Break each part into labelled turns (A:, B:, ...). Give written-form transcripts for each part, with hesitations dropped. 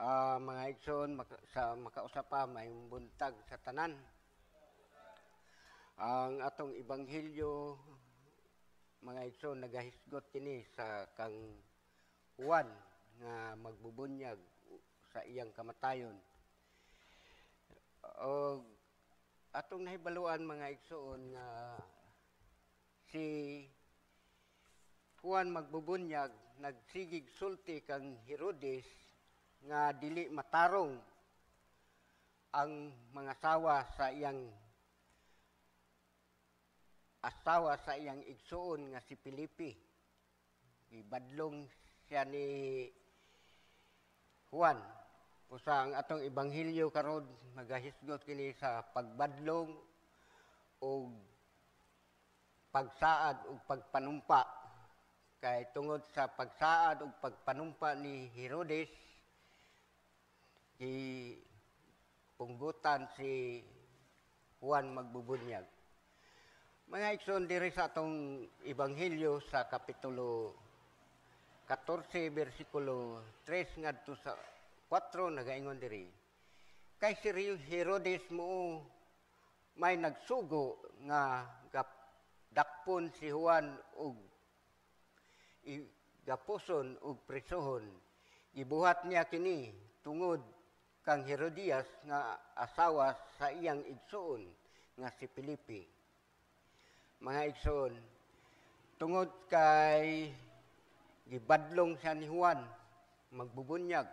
A: Mga igsoon, sa makausa pa, maayong buntag sa tanan. Ang atong ebanghelyo, mga igsoon, nagahisgot kini sa kang Juan nga magbubunyag sa iyang kamatayon. Og atong nahibaluan, mga igsoon, nga si Juan magbubunyag nagsigig sulti kang Herodes nga dili matarong ang mga asawa sa iyang asawa sa iyang igsuon nga si Felipe. Gibadlong siya ni Juan. Usa ang atong ebanghelyo karon magahisgot kini sa pagbadlong og pagsaad ug pagpanumpa. Kay tungod sa pagsaad ug pagpanumpa ni Herodes, gipunggutan si Juan magbubunyag. Mga igsoon, diri sa atong ebanghelyo sa kapitulo 14 bersikulo 3 ngadto sa 4, nagaingon diri. Kay si Herodes mo may nagsugo nga dakpon si Juan ug gapuson ug prisohon. Gibuhat niya kini tungod kang Herodias nga asawa sa iyang igsuon nga si Felipe. Mga igsoon, tungod kay gibadlong siya ni Juan magbubunyag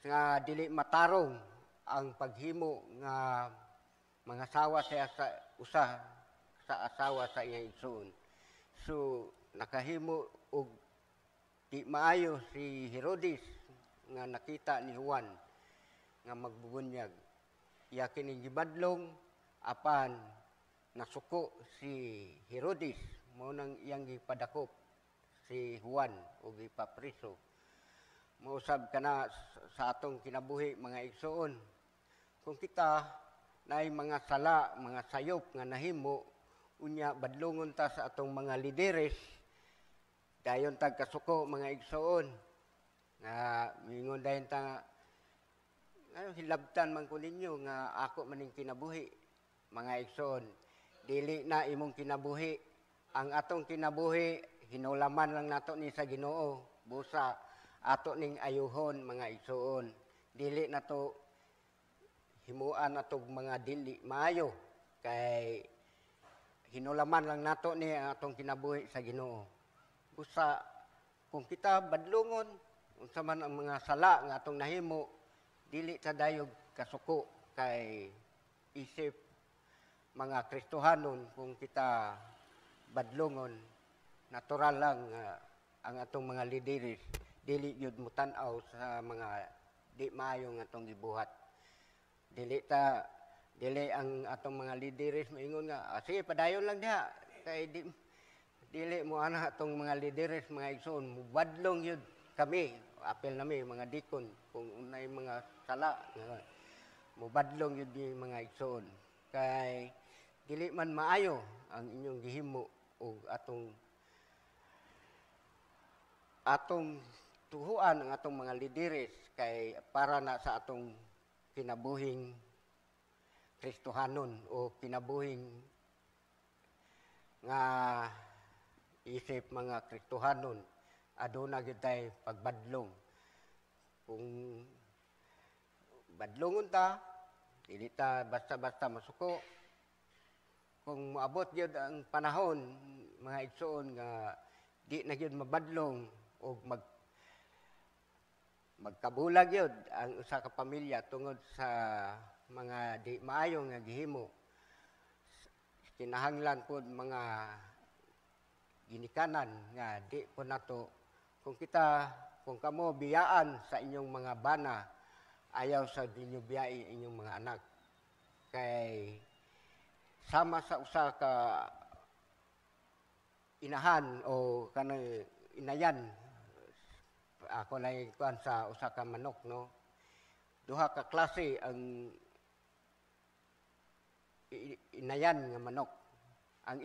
A: nga dili matarong ang paghimo nga mga asawa siya sa usa sa asawa sa iyang igsoon. So nakahimo og di maayo si Herodes nga nakita ni Juan nga magbubunyag. Iya kini gibadlong, apan nasuko si Herodes, mao nang iyang gipadakop si Juan ug gipapriso. Mausab kana sa atong kinabuhi, mga igsoon. Kung kita naay mga sala, mga sayop nga nahimo, unya badlongon ta sa atong mga lideres, dayon tag kasuko, mga igsoon. Nga mingon dayon ta nga, "Ano, hilabtan man ko ninyo nga ako maning kinabuhi." Mga igsoon, dili na imong kinabuhi. Ang atong kinabuhi, hinulaman lang nato ni sa Ginoo. Busa ato ning ayuhon, mga igsoon. Dili nato himuan atong mga dili maayo kay hinulaman lang nato ni ang atong kinabuhi sa Ginoo. Busa kung kita badlongon, unsa man ang mga sala nga atong nahimo, dili ta dayog kasuko kay isip mga Kristohanon, kung kita badlongon, natural lang nga ang atong mga lideres dili gyud motan-aw sa mga di maayo nga atong gibuhat. Dili ta dili ang atong mga lideres maingon nga, "Ah, sige, padayon lang diha," kay di dili mo ana atong mga lideres, mga igsoon. Mubadlong yun kami, apil nami mga dikon, kung unay mga sala nga mubadlong yun ni, mga igsoon, kay dili man maayo ang inyong gihimo ug atong atong tuhuan ang atong mga lideres kay para na sa atong kinabuhing Kristohanon o kinabuhing nga isip mga Kristohanon, aduna gyud tay pagbadlong. Kung badlongon ta, dili ta basta-basta masuko. Kung moabot gyud ang panahon, mga igsoon, nga di na gyud mabadlong og magkabulag gyud ang usa ka pamilya tungod sa mga di maayo nga gihimo, kinahanglan pod, mga ginikanan, nga di po nato, kung kita, kung kamo biyaan sa inyong mga bana, ayaw sa ninyo biyai inyong mga anak kay sama sa usa ka inahan o kanang inayan. Ako lang kuan sa usa ka manok, no? Duha ka klase ang inayan nga manok. Ang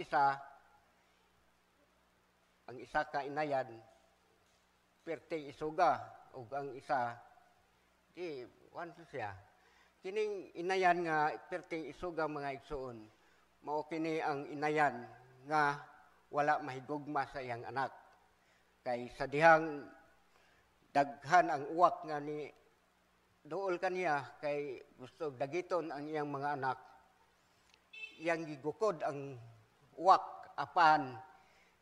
A: isa ka inayan perting isuga ug ang isa Di kuan siya. Kining inayan nga perting isuga, mga igsuon, mao kini ang inayan nga wala mahigugma sa iyang anak. Kay sa dihang daghan ang uwak nga ni duol kaniya kay gusto dagiton ang iyang mga anak, iyang gigukod ang uwak, apan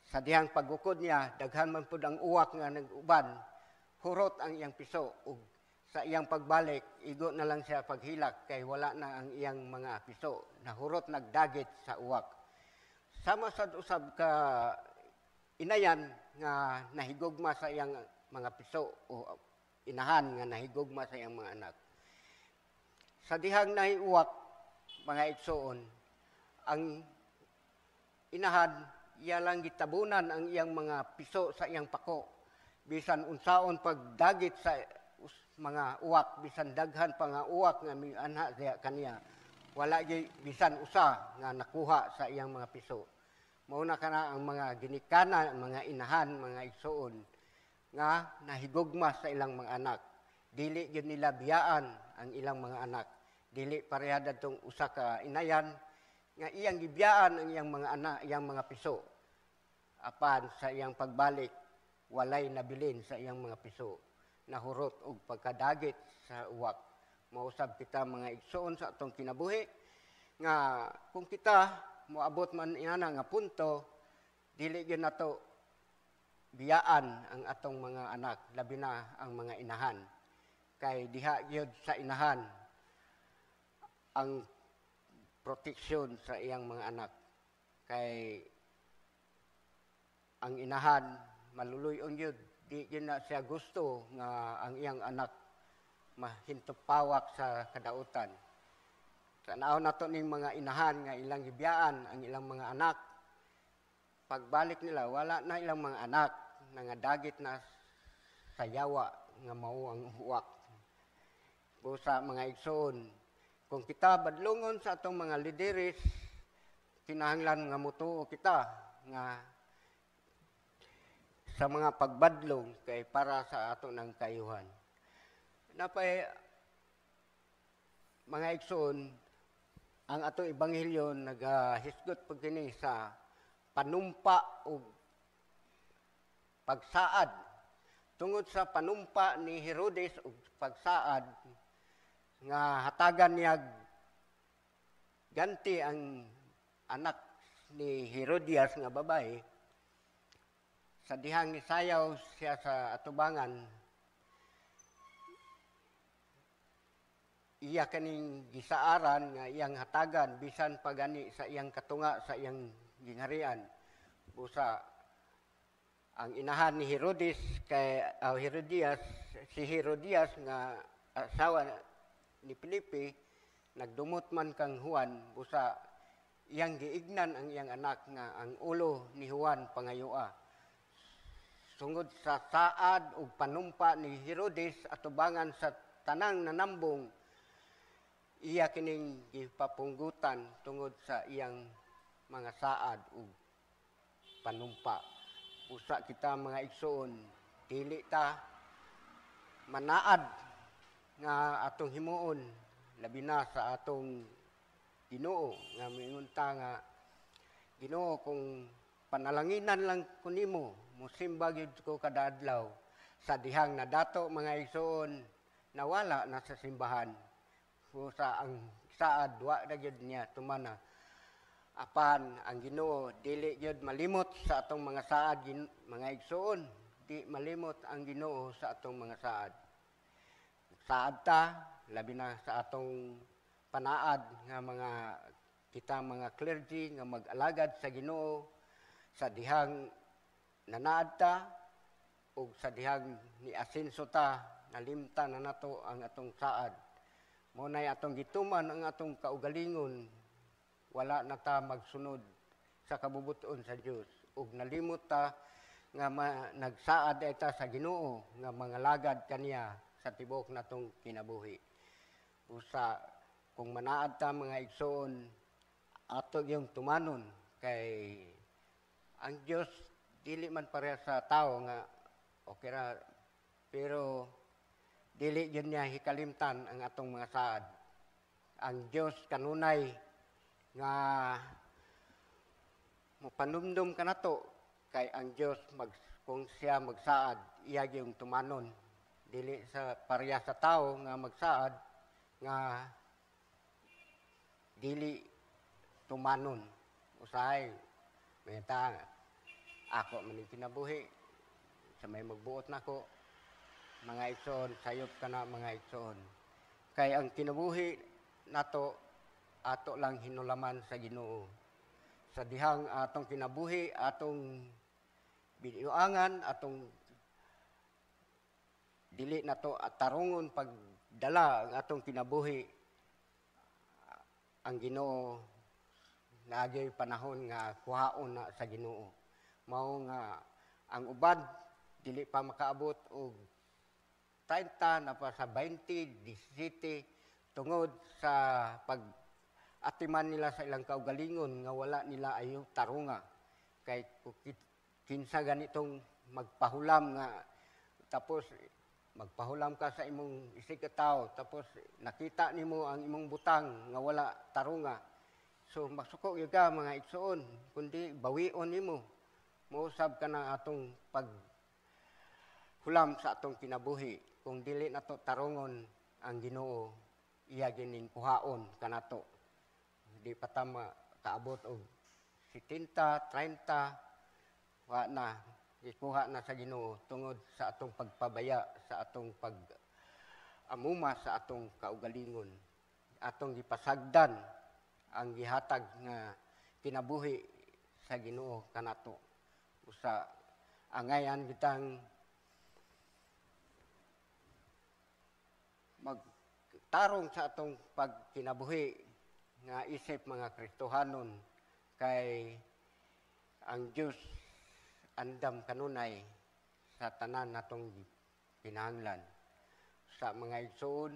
A: sa dihang paggukod niya, daghan man pud ang uwak nga nag-uban, hurot ang iyang piso, ug sa iyang pagbalik, igo na lang siya paghilak kay wala na ang iyang mga piso, nahurot, nagdagit sa uwak. Sama sad usab ka inayan nga nahigugma sa iyang mga piso o inahan nga nahigugma sa iyang mga anak. Sa dihang nahiuwak, mga igsuon, ang inahan, iya lang gitabunan ang iyang mga piso sa iyang pako. Bisan unsaon pagdagit sa mga uwak, bisan daghan pa nga uwak nga mianha siya kaniya, wala gyud bisan usa nga nakuha sa iyang mga piso. Mao na kana ang mga ginikanan, ang mga inahan, mga igsuon, nga nahigugma sa ilang mga anak. Dili gyud nila biyaan ang ilang mga anak. Dili pareha dadtong usa ka inayan nga iyang gibiyaan ang iyang mga anak, iyang mga piso. Apan sa iyang pagbalik, walay nabilin sa iyang mga piso. Nahurot og pagkadagit sa uwak. Mausab kita, mga igsoon, sa atong kinabuhi nga kung kita moabot man inana nga punto, dili gyud nato biyaan ang atong mga anak, labi na ang mga inahan. Kay diha gyud sa inahan ang proteksyon sa iyang mga anak. Kay ang inahan maluluy-on gyud, di gyud na siya gusto nga ang iyang anak mahintupawak sa kadautan. Tanaw nato ning mga inahan nga ilang gibiyaan ang ilang mga anak. Pagbalik nila, wala na ilang mga anak, nangadagit na sa yawa nga mao ang uwak. Busa, mga igsoon, kung kita badlongon sa atong mga lideres, kinahanglan nga mutuo kita nga sa mga pagbadlong kay para sa ato ng kayuhan. Napay mga igsoon, ang atong ebanghelyo nagahisgot pag kini sa panumpa o pagsaad. Tungod sa panumpa ni Herodes ug pagsaad nga hatagan niya ganti ang anak ni Herodias nga babae, sa dihang nisayaw siya sa atubangan, iya kaning gisaaran nga iyang hatagan bisan pagani sa iyang katunga sa iyang gingharian. Busa ang inahan ni Herodes kay Herodias, si Herodias nga asawa ni Felipe, nagdumot man kang Juan, busa iyang giignan ang iyang anak nga ang ulo ni Juan pangayoa. Sungod sa saad ug panumpa ni Herodes atubangan sa tanang nanambong, iya kining gipapunggutan tungod sa iyang mga saad ug panumpa. Usa kita, mga igsoon, dili ta manaad nga atong himuon, labi na sa atong Ginoo nga miingon ta nga, "Ginoo, kung panalanginan lang ko nimo, musimba gyud ko kada adlaw." Sa dihang nadato, mga igsoon, nawala na sa simbahan. Sa ang saad, wa na gyud niya tumana. Apan ang Ginoo dili gyud malimot sa atong mga saad, mga igsoon. Di malimot ang Ginoo sa atong mga saad. Saad ta, labi na sa atong panaad nga mga kita mga clergy nga mag-alagad sa Ginoo, sa dihang nanaad ta ug sa dihang ni asenso ta, nalimta na nato ang atong saad. Mao nay atong gituman ang atong kaugalingon, wala na ta magsunod sa kabubuton sa Dios ug nalimot ta nga nagsaad ay ta sa Ginoo nga mangalagad kaniya sa tibuok natong kinabuhi. Usa kung manaad ta, mga igsoon, ato yung tumanon kay ang Dios dili man pareha sa tao nga okay ra, pero Dili gyud niya hikalimtan ang atong mga saad. Ang Dios kanunay nga mopanumdum kanato, kay ang Dios mag kung siya magsaad, iya gyung tumanon, dili sa pareha sa tao nga magsaad nga dili tumanon. Usahay may ta, "Ako man ning kinabuhi sa may magbuot nako." Mga igsoon, sayop kana, mga igsoon, kay ang kinabuhi nato, ato lang hinulaman sa Ginoo. Sa dihang atong kinabuhi atong binuangan, atong dili nato tarungon pagdala ang atong kinabuhi, ang Ginoo naagay panahon nga kuhaon na sa Ginoo. Mao nga ang uban dili pa makaabot og 30, na pa sa 20, 17, tungod sa pag atiman nila sa ilang kaugalingon nga wala nila ayo tarunga. Kay kinsa ganitong magpahulam nga tapos magpahulam ka sa imong isig ka tawo, tapos nakita nimo ang imong butang nga wala tarunga? So masuko gyud ka, mga igsoon, kundi bawion nimo. Mousab ka na atong pag hulam sa atong kinabuhi. Kung dili nato tarungon ang Ginoo, iya gining kuhaon kanato. Di pa ta kaabot og 70, 30, wa na, ikuha na sa Ginoo tungod sa atong pagpabaya sa atong pag amuma sa atong kaugalingon. Atong gipasagdan ang gihatag nga kinabuhi sa Ginoo kanato. Usa angayan kitang magtarong sa atong pagkinabuhi nga isip mga Kristohanon, kay ang Dios andam kanunay sa tanan natong kinahanglan. Sa mga igsoon,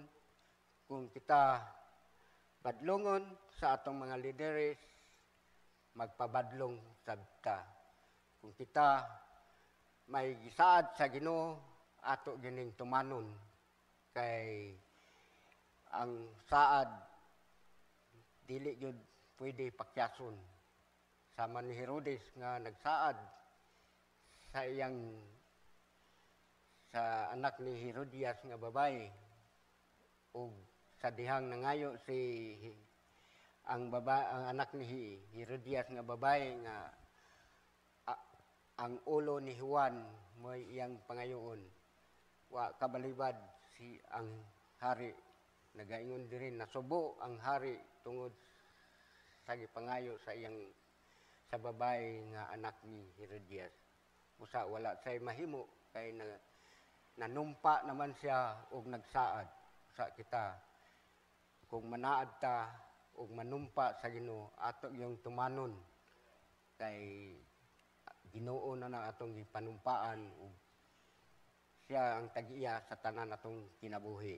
A: kung kita badlongon sa atong mga lideres, magpabadlong sab ta. Kung kita may gisaad sa Ginoo, ato gining tumanon, kay ang saad dili gyud pwede pakyason. Sama ni Herodes nga nagsaad sa iyang sa anak ni Herodias nga babae, ug sa dihang nangayo si ang baba ang anak ni Herodias nga babae nga ang ulo ni Juan mo'y iyang pangayoon, wa kabalibad si ang hari. Nagaingon diri, nasubo ang hari tungod sa gipangayo sa iyang sa babae nga anak ni Herodias. Usa wala say mahimo kay na, nanumpa naman siya og nagsaad. Sa kita, kung manaad ta og manumpa sa Ginoo, ato yung tumanon, kay Ginoo na na atong gipanumpaan ug siya ang tag-iya sa tanan atong kinabuhi.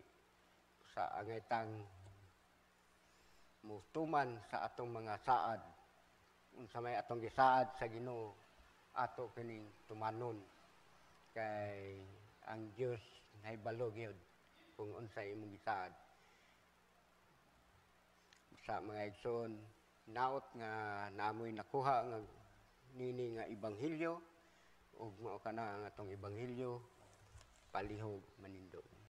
A: Sa angay tang mutuman sa atong mga saad. Unsa may atong gisaad sa Ginoo, ato kining tumanon, kay ang Dios nahibalo gyud kung unsa imong gisaad. Sa mga igsoon, naot nga namoy nakuha nga nini nga ebanghelyo, ug mao kana ang atong ebanghelyo, palihog manindog.